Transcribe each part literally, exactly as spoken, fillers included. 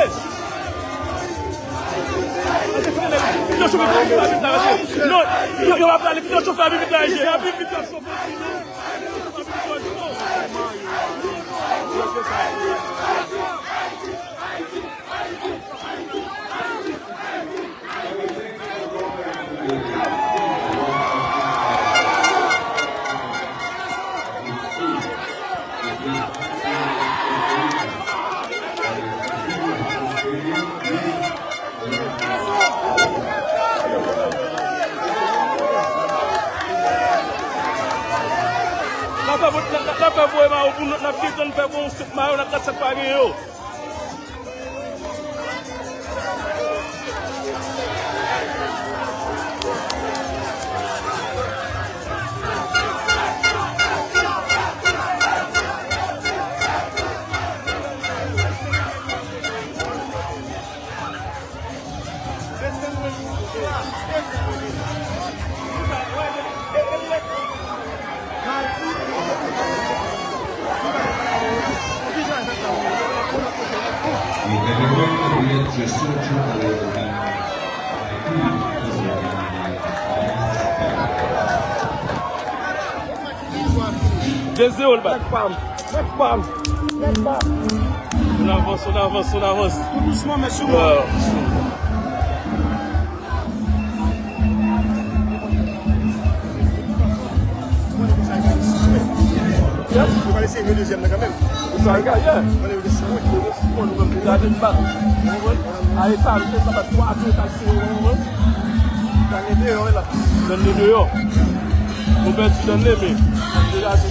Yo chofe pi vit la, vit la, mesye. Non, yo, yo ap prale, yo chofe a pi vit la, mesye. A pi vit la, chofe. N ap fè, n ap, n ap fè voye mayo pou nou, n ap desann fè bon sèt mayo, n ap gad sa k pa gen yo. De zewo l bat. Nèg pa m. Nèg pa m. Nèg pa m. On avance, on avance, on avance. Tou dousman, men sou mwen. Waaw. Yes. Ou pral eseye jwe dezyèm nan kanmenm. Ou sa, gade, yeah. Mwen, nou desann. Mwen, nou menm, nou gade n bat. Ou konprann? A eta, nou te sa bat twa a tou, eta sere, ou konprann? Danle deyò, la. Danle deyò. Nou pèdi Danle, men. Deja di.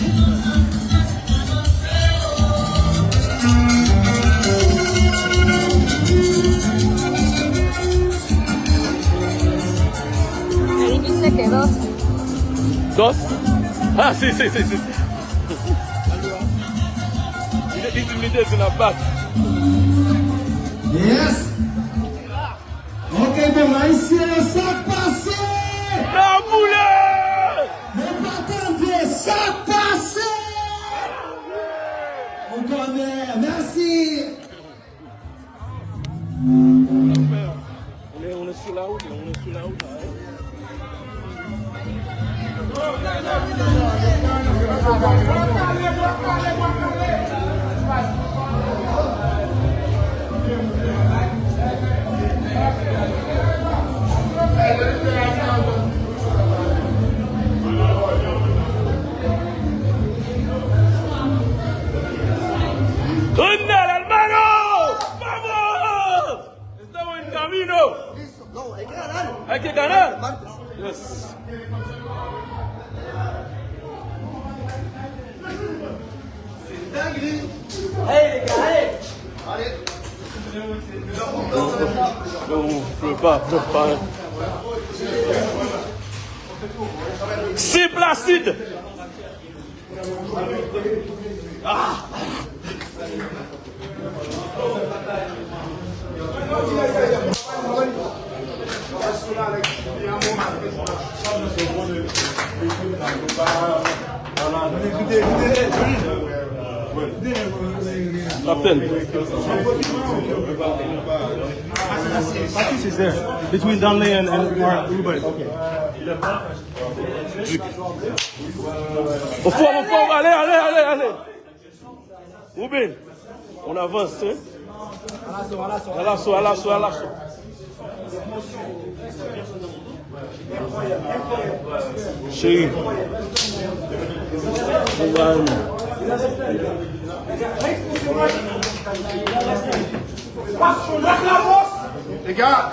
Dos? Ah, si, si, si, si. Li te, li te, li te di n ap bat. Yes. Ok, bon, Ayisyen, sa k pase? Nan boule! Nou pa tande, sa k pase? On kònè, mèsi. On est, on est sur la route, là, on est sur la route, là, hein. Anda, hermano! ¡Vamos! Estamos en camino. Hay que ganar. Yes. C'est Placide. Captain. Patches is there. Between Danle and, and everybody. Okay. Au fond, au fond, allez, allez, allez, allez. Ruben, on avance, hein? À l'assaut, à l'assaut, à l'assaut. Chéri. Les gars.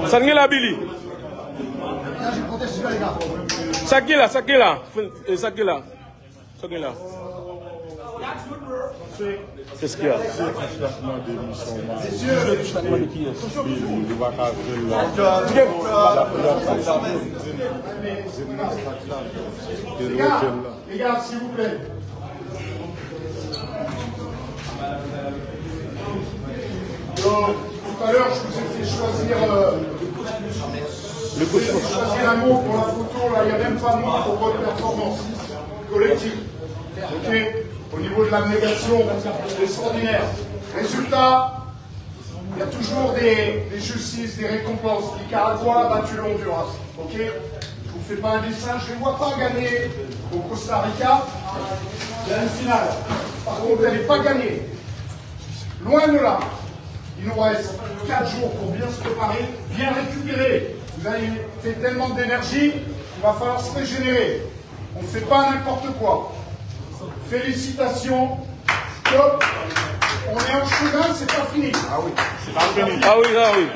Sa n gen la, Billy? Sa k gen la, sa k gen la? Sa k gen la? Sa k gen la? Qu'est-ce qu'il y a? Billy, ou pa ka fè l la. Gade, silvouplè. Donc, tout à l'heure, je vous ai fait choisir, euh, J'ai choisi un mot pour la photo, là, il n'y a même pas moi pour votre performance collective. Ok ? Au niveau de l'abnégation, c'est extraordinaire. Résultat, il y a toujours des, des justices, des récompenses. Nicaragua a battu le Honduras. Ok ? Je vous fais pas un dessin, je ne les vois pas gagner au Costa Rica. Il y a une finale. Par contre, elle n'est pas gagnée. Loin de là. Il nous reste quatre jours pour bien se préparer, bien récupérer. Vous avez fait tellement d'énergie, il va falloir se régénérer. On ne fait pas n'importe quoi. Félicitations. Top. On est en chemin, c'est pas fini. Ah oui, ah oui.